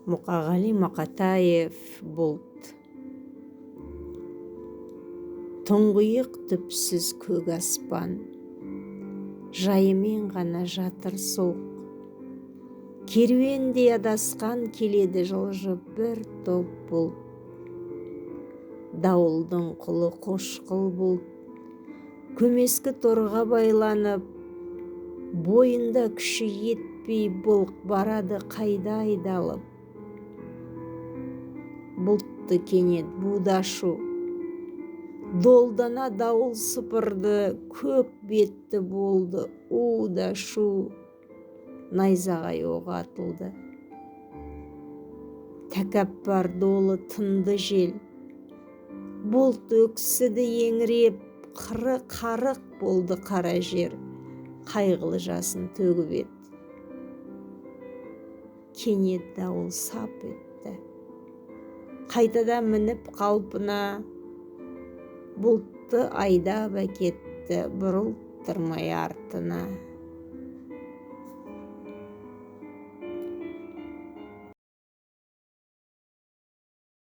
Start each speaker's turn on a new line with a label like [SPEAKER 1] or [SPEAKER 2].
[SPEAKER 1] Мұқағали Мақатаев, «Бұлт». Тұңғиық түпсіз көк аспан жайымен ғана жатыр солқ. Керуендей адасқан келеді жылжып бір топ бұлт. Дауылдың құлы қошқыл бұлт, көмескі торға байланып, бойында күші етпей былқ барады қайда айдалып. Бұлтты кенет буды ашу, долдана дауыл сыпырды, көк бетті болды у да шу, найзағай оғы атылды. Тәкаппар долы тынды жел, бұлт өксіді еңіреп, қыры қарық болды қара жер, қайғылы жасын төгіп еді. Кенет дауыл сап етті, қайтадан мініп қалпына, бұлтты айдап әкетті бұрылттырмай артына.